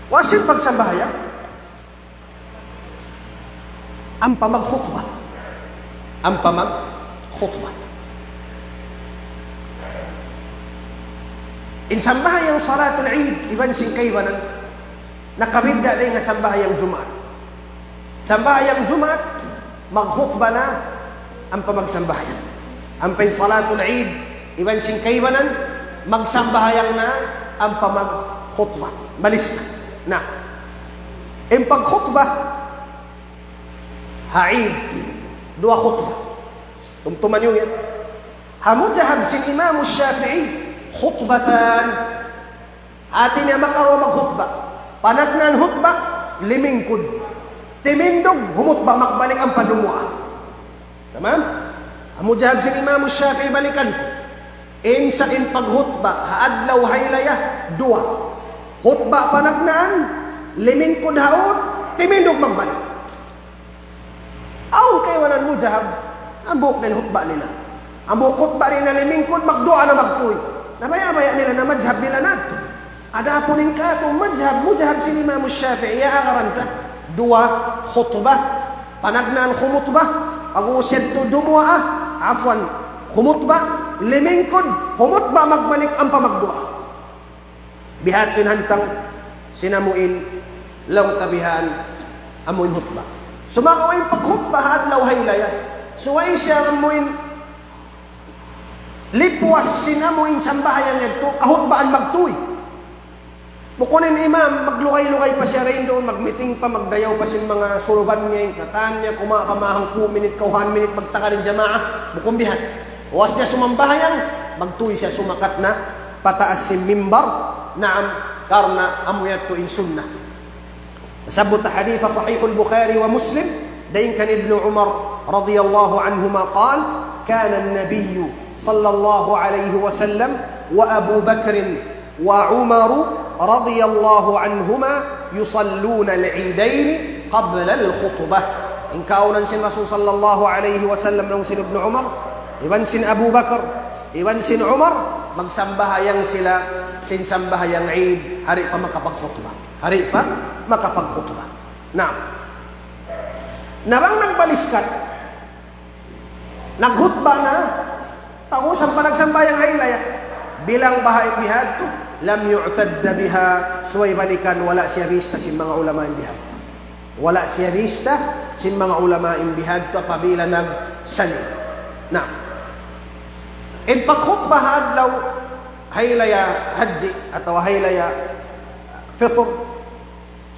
Wajib pagsambahayang. Ampa magkhutba. Ampa magkhutba. In sambahayang salatul Eid, iban sin kaibanan, nakabidda' dayn ha sambahayang Jumaat. Sambahayang Jumaat, magkhutba na, ampa magsambahayang. Ampa in salatul Eid, iban sin kaibanan, magsambahayang na, ampa magkhutba. Malis na. Na. In pagkhutba, ha Eid, duwa khutba. Tumtuma niyu yan. Ha madhhab sin Imam Shafi'i, khutbatan. Hati niya makaruwa magkhutba. Panagnaan khutba, limingkud. Timindug, humutba, magbalik ampa dumuwaa. Tamam? Ha madhhab sin Imam Shafi'i balikan. In sa in pagkhutba, ha adlaw hailaya, duwa. Khutba panagnaan, limingkud ha ut, timindug magbalik. Awn kaibanan madhhab, hambuuk na in khutba nila. Hambuuk khutba nila limingkud, magduwaa na magtuy. Na baya'-baya' nila na madhhab nila na yadtu. Adapun in katu' madhhab, madhhab sin Imam Shafi'i, ya agaran ta, duwa khutba, panagnaan khumutba, pag-ubus yadtu dumuwaa, afwan, khumutba, limingkud, khumutba, magbalik, ampa magduwaa. Biha' yadtu in hantang sin amu in laung ta bihan amu in khutba. Sumagawa' in pagkhutba ha adlaw hailaya, subay siya amu in lipuas sin amu in sambahayang yadtu, kahutbaan magtuy. Bukun in imam, maglugay-lugay pa siya dayn duun, magmiting pa, magdayaw pa sin manga sulban niya, in katan niya, kumawa' pa mahang ku minit, kawhaan minit, magtagad in jamaah. Bukun bihan. Puas niya sumambahayang, magtuy siya sumakat na pataas sin mimbar, naam, karna' amu yadtu in sunnah. Sabbut ha hadith sahih al-Bukhari wa Muslim, dayn kan Ibnu Umar radiyallahu anhuma qal, كان النبي صلى الله عليه وسلم وأبو بكر وعمر رضي الله عنهما يصلون العيدين قبل الخطبة. In kaawnan sin Rasul sallallahu alayhi wasallam, laung sin Ibnu Umar, iban sin Abu Bakar, iban sin Umar, magsambahayang sila sin sambahayang Eid, ha di' pa makapagkhutba. Ha di' pa makapagkhutba. Naam. Na bang nagbaliskat, naghutba na, pag-ubus ampa nagsambahayang hailaya. Bilang baha' in bihadtu, لم يعتد بها, subay balikan, wala' siya bista sin manga ulama in bihadtu. Wala' siya bista sin manga ulama in bihadtu apabila nagsali'. Na. In pagkhutba ha adlaw hailaya hajji atawa hailaya fitr,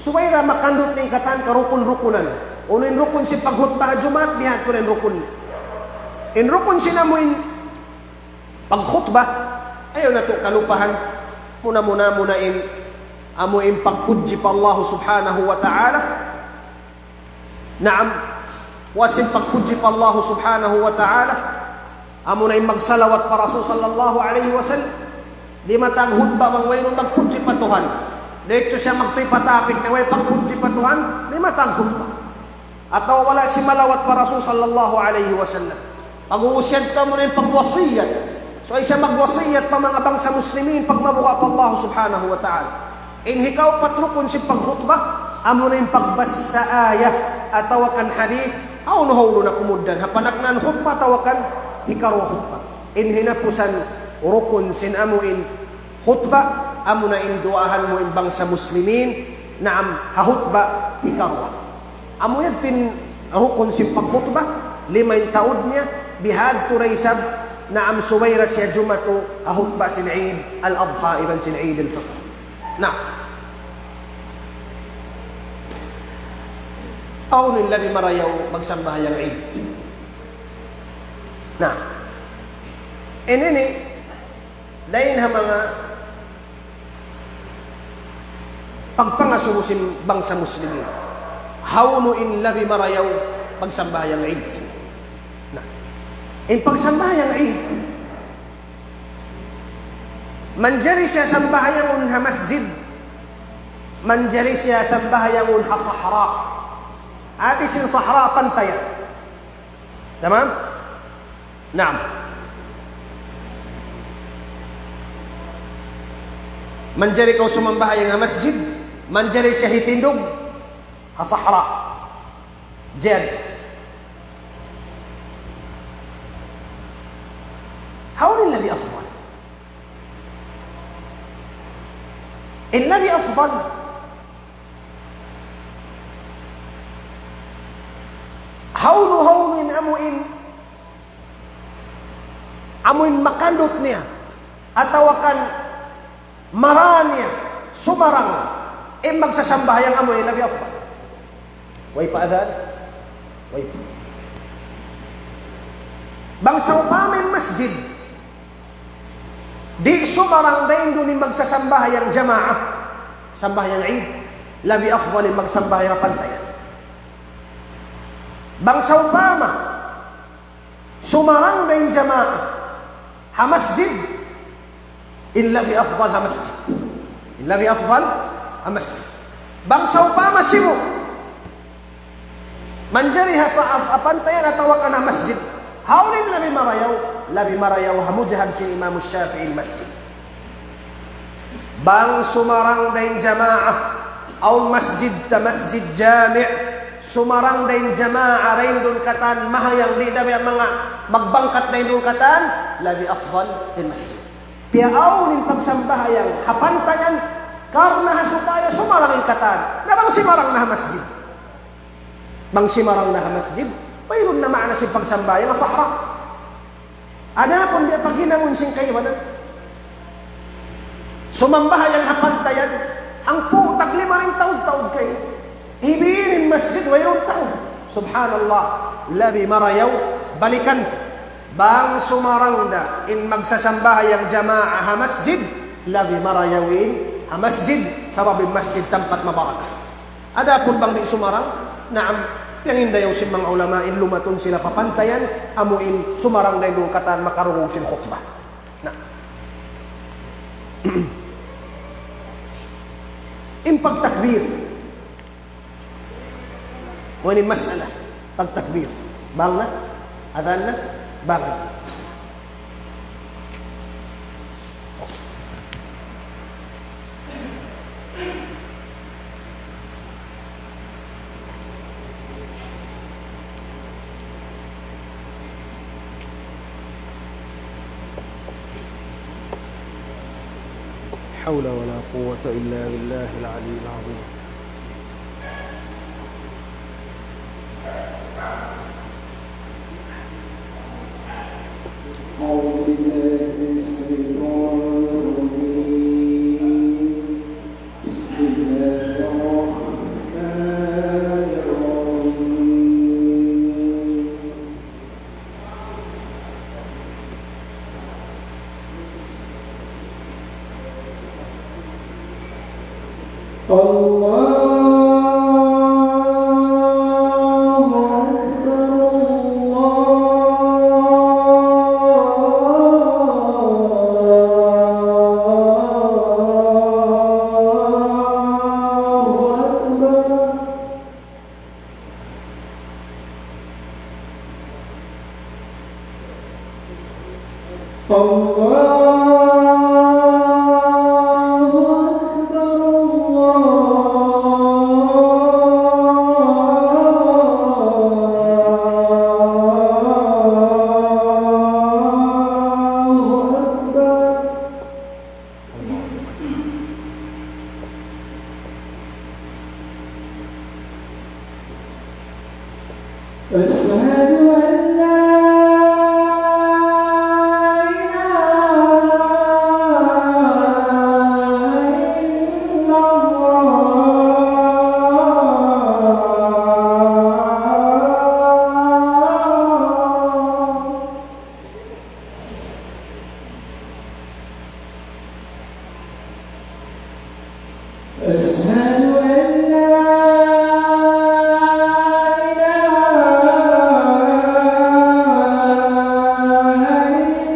subay da makandut in katan karukun-rukunan. Unu in rukun sin pagkhutba ha Jumaat, bihadtu in rukun. In rukun sin amu in pagkhutba, ayaw natu' kalupahan, muna-muna, muna in amu in pagpudji pa Allah Subhanahu wa Ta'ala. Naam, puas sin pagpudji pa Allah Subhanahu wa Ta'ala, amu na in magsalawat pa Rasul sallallahu alayhi wasallam. Di' matag khutba bang wayruun magpudji pa Tuhan. Diretso siya magtuy pa topic na way pagpudji pa Tuhan, di' matag khutba. Atawa wala' simalawat pa Rasul sallallahu alayhi wasallam. Pag-uusiyat kamu na in pagwasiyat. So, isa magwasiyat pa manga bangsa Muslimin pagmabuga' pa Allah Subhanahu wa Ta'ala. In hikaupat rukun sin pagkhutba, amu na in pagbassa ayat atawa kan hadith, hawnu-hawnu na kumugdan, ha panagnaan khutba atawa kan hikaruwa khutba. In hinapusan rukun sin amu in khutba, amu na in duwaahan mu in bangsa Muslimin, naam, ha khutba hikaruwa. Amu yadtu in rukun sin pagkhutba, lima in taud niya, bihadtu da isab, naam, subay da siya jumatu ha khutba sin Eid al-Adha iban sin Eid al-Fitr. Na, hawnu in labi marayaw magsambahayang Eid? Na, ini ini, dayn ha manga pagpangasubu sin bangsa Muslimin. Hawnu in labi marayaw magsambahayang Eid? Na, in pagsambahayang Eid, manjari siya sambahayangun ha masjid, manjari siya sambahayangun ha sahra. Hati sin sahra, pantayan. Tamam? Naam. Manjari kaw sumambahayang ha masjid, manjari siya hitindug ha sahra. Jari. Hawnu in labi afdal? In labi afdal, hawnu-hawnu in amu in, amu in makandut niya, atawa kan mara niya, sumarang in magsasambahayang, amu in labi afdal. Way pa adhan? Way pa. Bang sawpama in masjid di' sumarang dayn duun in magsasambahayang jamaah, sambahayang Eid, labi afdal in magsambahayang ha pantayan. Bang sawpama sumarang da in jamaah ha masjid, in labi afdal ha masjid. In labi afdal ha masjid. Bang sawpama sibu', manjari ha sa-, ha pantayan atawa kan ha masjid, hawnu in labi marayaw? Labi marayaw ha mudhhab sin Imam Shafi'i, masjid. Bang sumarang da in jamaah, awn masjid ta, masjid jami', sumarang da in jamaah dayn duun katan, mahayang di' da biya' manga magbangkat dayn duun katan, labi afdal in masjid. Piyaawn in pagsambahayang ha pantayan, karna' ha supaya sumarang in katan. Na bang simarang na ha masjid. Bang simarang na ha masjid, wayruun na maana sin pagsambahayang ha sahra. Adapun biya' paghinangun sin kaibanan, sumambahayang ha pantayan, hangpu' taglima in taud-taud kay, hibiin in masjid, wayruun tau. Subhanallah, labi marayaw, balikan. Bang sumarang da in magsasambahayang jamaah ha masjid, labi marayaw in ha masjid, sabab in masjid tampat mabarakah. Adapun bang di' sumarang, naam, piyangindayaw sin manga ulama in lumatun sila pa pantayan, amu in sumarang dayn duun katan makarungug sin khutbah. Na. In pagtakbir. Amu ini mas'ala. Pagtakbir. Bang na, adhan na, bang na. حول ولا قوة إلا بالله العلي العظيم. الشيطان الرجيم. بسم الله الرحمن الرحيم. الله أكبر، الله أكبر. الله أكبر، الله أكبر. أشهد أن لا إله إلا الله. أشهد أن لا إله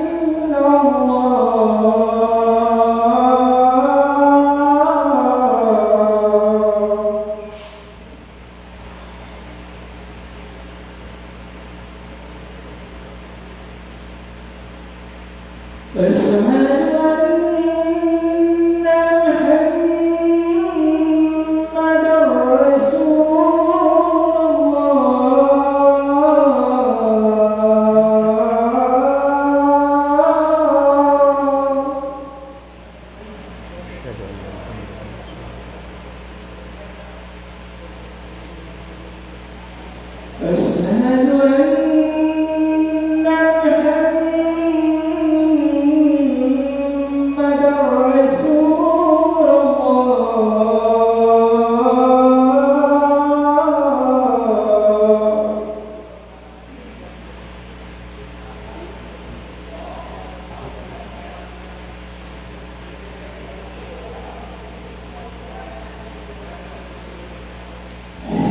إلا الله. أشهد أن محمدا رسول الله. أشهد أن محمدا رسول الله.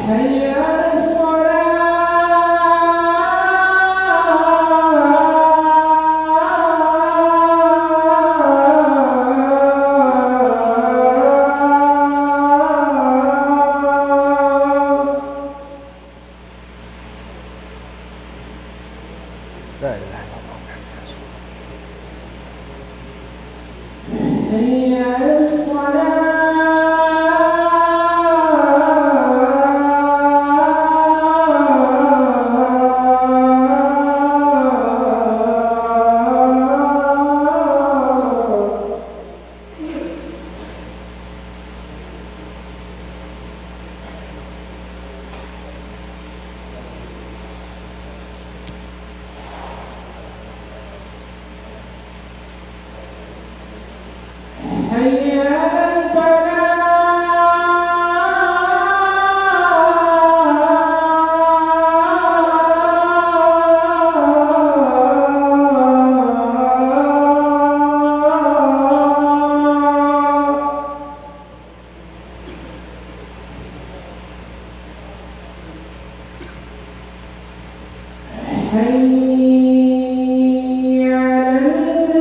حي على الصلاة. لا إله إلا الله. حي على الصلاة. حي على الفلاح. حي على الفلاح.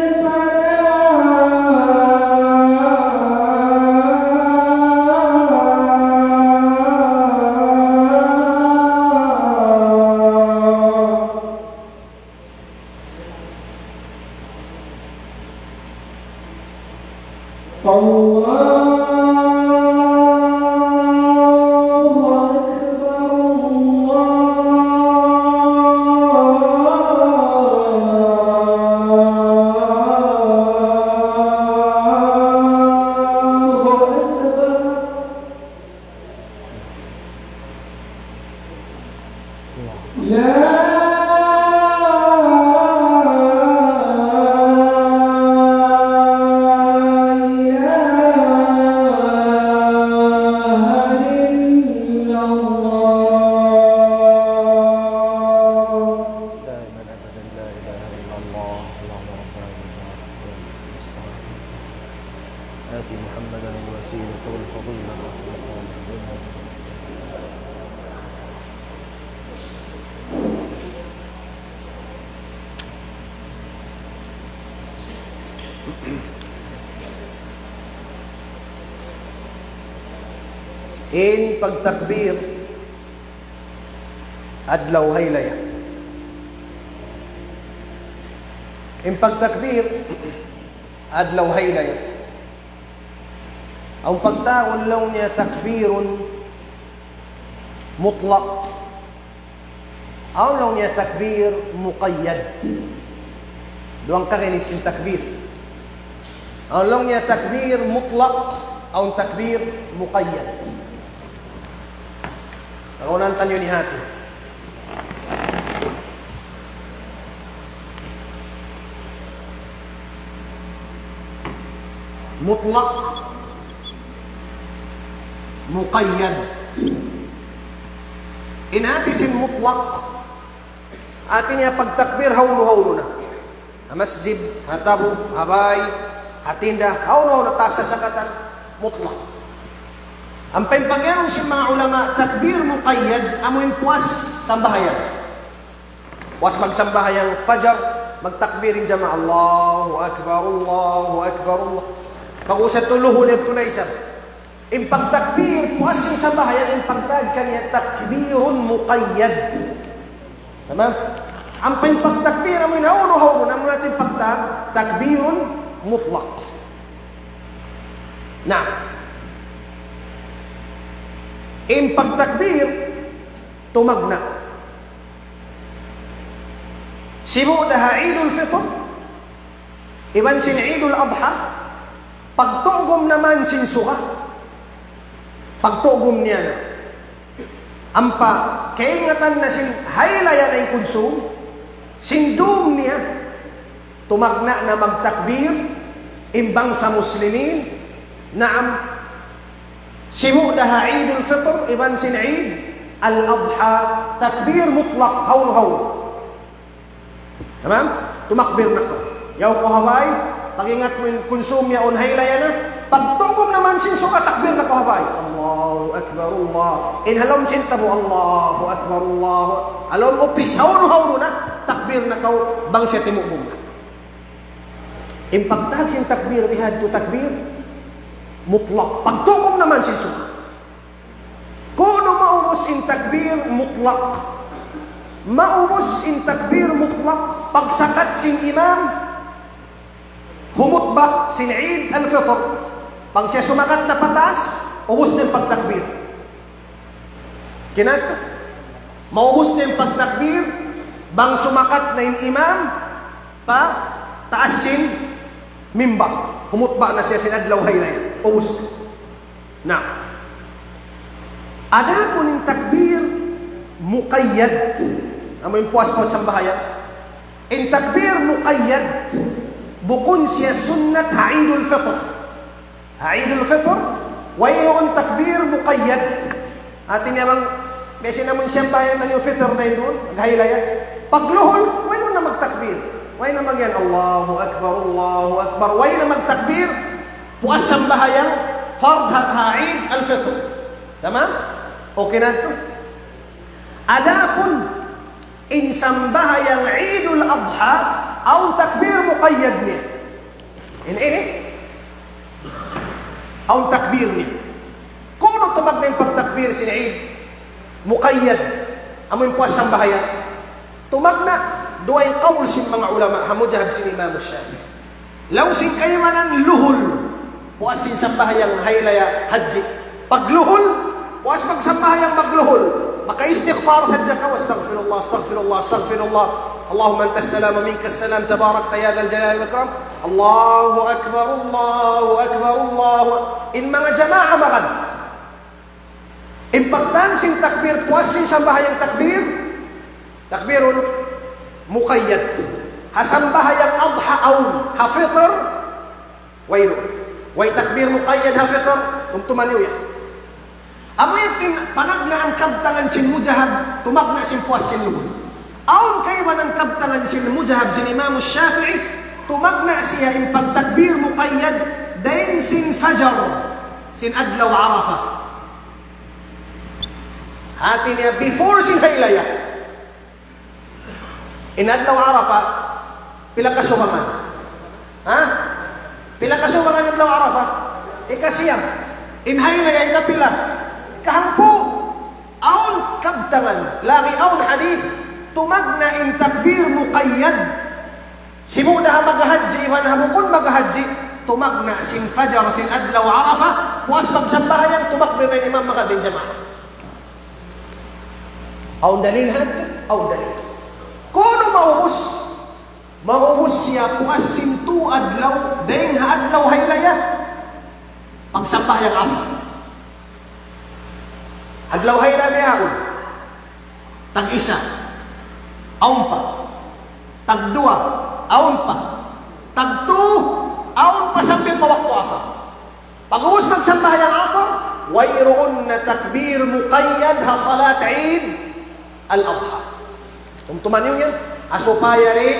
الله أكبر، الله أكبر. لا آت محمدا الوسيلة والفضيلة والمقام المحمود. In pagtakbir adlaw haylaya. In pagtakbir adlaw haylaya. Awn pagtawagun laung niya takbirun mutlaq. Awn laung niya takbir muqayyad. Duwa kari ini sin takbir. Awn laung niya takbir mutlaq, awn takbir muqayyad. Pag-unahan taniyu ini hati. Mutlaq, muqayyad. In hati sin mutlaq, hati niya pagtakbir hawnu-hawnu na. Ha masjid, ha tabu, ha bay, ha tinda, hawnu-hawnu na, taas sasakatan, mutlaq. Ampa in pag-iyanun sin manga ulama, takbir muqayyad, amu in puas sambahayang. Puas magsambahayang fajar, magtakbir in jamaa, Allahu Akbar, Allahu Akbar, Allah. Pag-usat tu luhul yadtu na isab. In pagtakbir, puas sin sambahayang, in pagtawag kaniya takbirun muqayyad. Tamam? Ampa in pagtakbir, amu in hawnu-hawnu, amu in hati pagtawag, takbirun mutlaq. Na, in pagtakbir, tumagna'. Sibu' da ha Eidul Fitr, iban sin Eidul Adha, pagtugum naman sin suga. Pagtugum niya na. Ampa, kaingatan na sin haylaya na in kunsum, sin dum niya, tumagna' na magtakbir, in bangsa Muslimin, naam, sibu' da ha Eidul Fitr, iban sin Eid Al-Adha, takbir mutlaq, hawnu-hawnu. Tamam? Tumakbir na kaw. Yaun kaw ha bay, pag-ingat mu in kunsum yaun haylaya na, pagtugum naman sin suga takbir na kaw ha bay. Allahu Akbar, Allah. In ha lawm sin tabu, Allahu Akbar, Allahu Akbar. Ha lawm upis, hawnu-hawnu na, takbir na kaw, bang siya timugum na. In pagtawag sin takbir, bihadtu takbir mutlaq. Pagtugum naman sin suga. Kunu' maubus in takbir mutlaq. Maubus in takbir mutlaq. Pagsakat sin imam, humutba sin Eid al-Fitr. Bang siya sumakat na pataas, ubus na in pagtakbir. Kinatu'. Maubus na in pagtakbir, bang sumakat na in imam, pa taas sin mimbar. Humutba na siya sin adlaw haylaya. Ubus na. Na, adapun in takbir muqayyad, amu in puas-puas sambahayang. In takbir muqayyad, bukun siya sunnat ha Eidul Fitr. Ha Eidul Fitr, wayruun takbir muqayyad. Hati niya bang, biya' sin amun sambahayang niyu Fitr na yadtu, naghaylaya. Pagluhul, wayruun na magtakbir. Way na mag-iyan, Allahu Akbar, Allahu Akbar. Way na magtakbir. Puas sambahayang fard ha, ha Eid al-Fitr. Tamam? Okay na yadtu? Adapun in sambahayang Eidul Adha, awn takbir muqayyad niya. Ini, ini. Awn takbir niya. Kunu' tumagna' in pagtakbir sin Eid muqayyad, amu in puas sambahayang. Tumagna' duwa in qawl sin manga ulama, ha madhhab sin Imam Shafi'i. Laung sin kaibanan luhul, puas sin sambahayang haylaya hadji. Pagluhul, puas magsambahayang magluhul. Maka-istighfar sadja kaw, أستغفر الله، أستغفر الله، أستغفر الله. اللهم أنت السلام ومنك السلام، تباركت يا ذا الجلال والإكرام. الله أكبر، الله أكبر، الله أكبر. In manga jamaa magad. In pagtawag sin takbir, puas sin sambahayang takbir, takbirun muqayyad. Ha sambahayang adha awn, ha fitr, wayruun. Way takbir muqayyad ha fitr, tumtuma niyu yan. Amu yan in panagnaan kabtangan sin madhhab, tumagna' sin puas sin luhul. Awn kaibanan kabtangan sin madhhab sin Imam Shafi'i, tumagna' siya in pagtakbir muqayyad, dayn sin fajar sin adlaw Arafah. Hati niya before sin haylaya. In adlaw Arafah, pila kasubangan? Ha? Pila kasubangan adlaw Arafah? Ikasiyam. In haylaya, ikapila? Ikahangpu'. Awn kabtangan, lagi' awn hadith, tumagna' in takbir muqayyad. Sibu' da ha maghajji, iban ha bukun maghajji, tumagna' sin fajar sin adlaw Arafah, puas magsambahayang, tumakbir na in imam, makabin jamaa. Awn dalil ha yadtu? Awn dalil. Kunu' maubus, maubus siya puas sin tū adlaw, dayn ha adlaw haylaya, pagsambahayang asar. Adlaw haylaya bihaun, tag-isa, awn pa. Tagduwa, awn pa. Tagtū, awn pa sambil pa waktu asar. Pag'ubus magsambahayang asar, wayruun na takbir muqayyad ha salat Eid al-Adha. Tumtuma niyu yan, ha supaya di,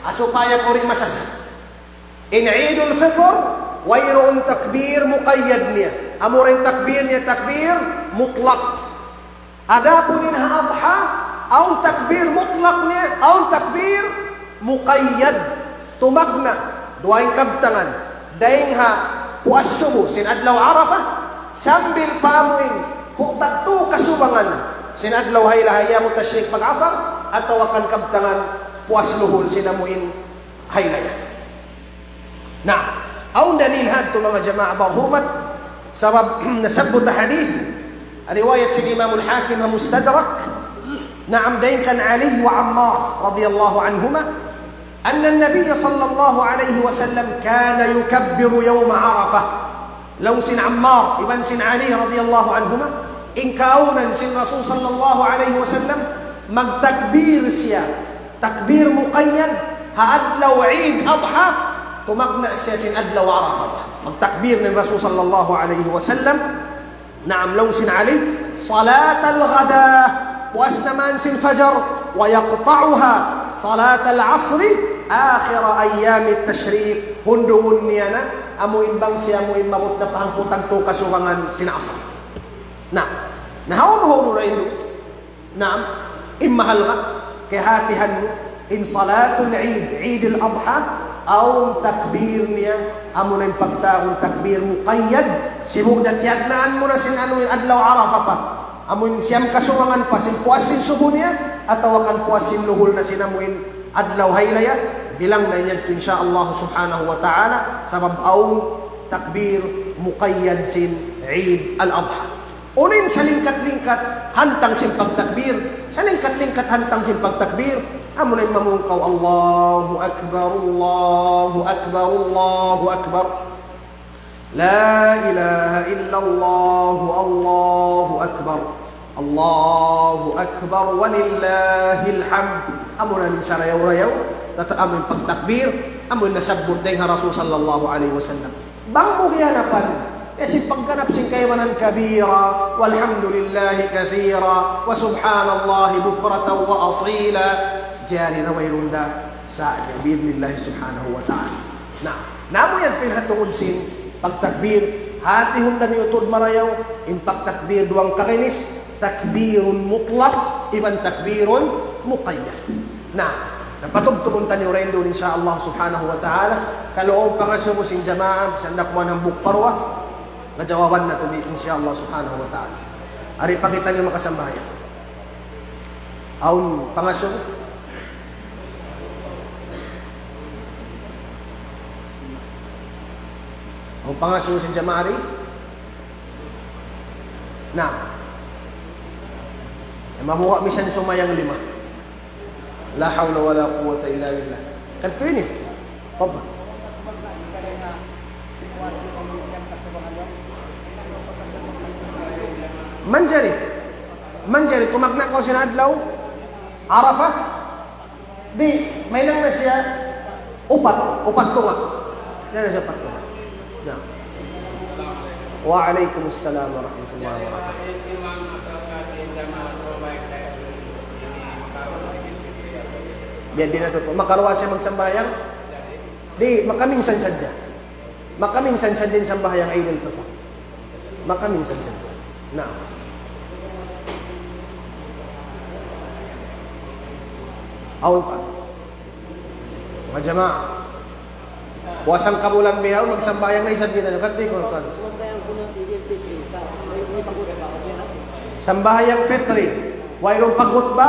ha supaya kaw di' masasat. In Eidul Fitr, wayruun takbir muqayyad niya. Amura in takbir niya, takbir mutlaq. Adapun in ha Adha, awn takbir mutlaq niya, awn takbir muqayyad. Tumagna', duwa in kabtangan. Dayn ha puas subu sin adlaw Arafah, sambil pa amu in hu-, tagtū kasubangan sin adlaw haylaya, ayyamu tashrik, pag-asar, atawa kan kabtangan puas luhul sin amu in haylaya. Na, awn dalil ha yadtu, manga jamaa barhurmat, sabab nasabbut ha hadith, riwayat sin Imam al-Hakim ha Mustadrak, naam, dayn kan Ali wa Ammar radiyallahu anhuma, أن النبي صلى الله عليه وسلم كان يكبر يوم عرفة. Laung sin Ammar iban sin Ali radiyallahu anhuma, in kaawnan sin Rasul sallallahu alayhi wasallam, magtakbir siya, takbir muqayyad, ha adlaw Eid Adha, tumagna' siya sin adlaw Arafah. Magtakbir in Rasul sallallahu alayhi wasallam, naam, laung sin Ali, صلاة الغداة, puas naman sin fajar, ويقطعها صلاة العصر آخر أيام التشريق, hundungun niya na, amu in bang siya amu in maabut na pa hangpu' tagtū kasubangan sin asar. Na, na hawnu-hawnu na in, naam, in mahalga', kahātihan mu, in salatul Eid, Eid al-Adha, awn takbir niya, amu na in pagtawagun takbir muqayyad, sibu' da tiyagnaan mu na sin anu in adlaw Arafah pa. Amu in siyam kasubangan pa sin puas sin subu niya, atawa kan puas sin luhul na sin amu in adlaw haylaya, bilang na in yadtu, insya Allah subhanahu wa ta'ala, sabab awn takbir muqayyad sin Eid al-Adha. Unu in salingkat-lingkat hantang sin pagtakbir, salingkat-lingkat hantang sin pagtakbir, amu na in mamung kaw, الله أكبر، الله أكبر، الله أكبر. لا إله إلا الله، الله أكبر، الله أكبر ولله الحمد. Amu na in sarayaw-rayaw, tata amu in pagtakbir, amu in nasabbut dayn ha Rasul sallallahu alayhi wasallam. Bang mu hiyanapan, eh, sin pagganap sin kaibanan, كبيرا والحمد لله كثيرا وسبحان الله بكرة وأصيلا, jari na wayruun da sa' بإذن الله سبحانه وتعالى. Na, na amu yan in ha tungud sin pagtakbir, hātihun da niyu tuud marayaw, in pagtakbir duwang kakinis, takbirun mutlaq, iban takbirun muqayyad. Na, na patubtubun taniyu dayn duun, insya Allah subhanahu wa ta'ala, kalu awn pangasubu sin jamaa, bisan da kuman hambuuk pa duwa, majawaban natu', insya Allah subhanahu wa ta'ala. Ari pa kitaniyu makasambahayang. Awn pangasubu? Awn pangasubu sin jamaa di? Na. Mabuga' misan sumayang lima. لا حول ولا قوة إلا بالله. Kadtu ini. Fadal. Manjari. Manjari, tumagna' kaw sin adlaw Arafah. Di', mahinang na siya upat, upat tunga'. Mahinang na siya upat tunga'. Na. وعليكم السلام ورحمة الله وبركاته. Biya' diin na tuud. Makaruwa siya magsambahayang? Di', makaminsan sadja. Makaminsan sadja in sambahayang Eidul Fitr. Makaminsan sadja. Na. Awn pa. Manga jamaa. Puasa hangkabulan bihaun, magsambahayang na isab kita. Kati ko kan. Sambahayang fitri. Wayruun paghutba.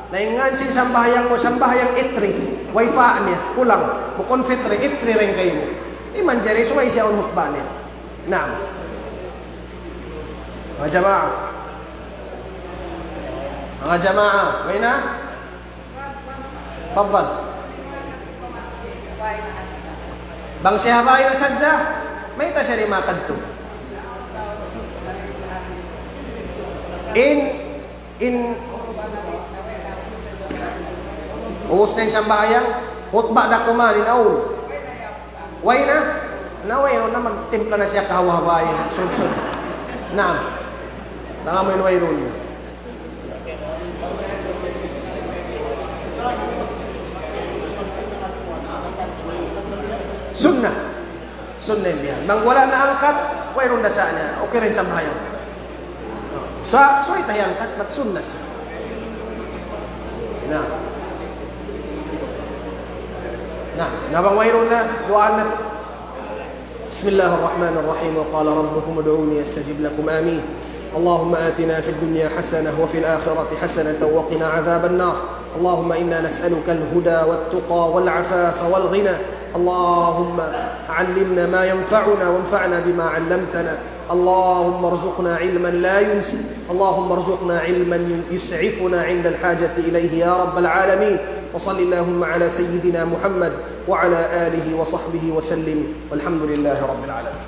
Na in ngan sin sambahayang mu, sambahayang itri. Way fa niya. Kulang. Bukun fitri, itri ra in kaymu. Di' manjari subay siya awn hutba niya. Naam. Manga jamaa. Manga jamaa. Way na? Tafaddal. Bang siya ha bay na sadja, mayta' siya di' makadtu? In, in, ubus na in sambahayang, hutba da kuman in awn. Way na? Na wayruun na, magtimpla na siya kahawa-hawa yan. Sunsud. Naam. Tanga mu in wayruun na. Sunnah. Sunnah yan. Bang wala' na angkat, wayruun na sa niya. Okay ra in sambahayang. Sa, subay ta hiyangkat, bat sunnah siya. Na. Na, na bang wayruun na, duwaan natu'. بسم الله الرحمن الرحيم. وقال ربكم ادعوني أستجب لكم. آمين. اللهم آتنا في الدنيا حسنة وفي الآخرة حسنة وقنا عذاب النار. اللهم إنا نسألك الهدى والتقى والعفاف والغنى. اللهم علمنا ما ينفعنا وانفعنا بما علمتنا. اللهم ارزقنا علما لا ينسى. اللهم ارزقنا علما يسعفنا عند الحاجة إليه يا رب العالمين. وصل اللهم على سيدنا محمد وعلى آله وصحبه وسلم. والحمد لله رب العالمين.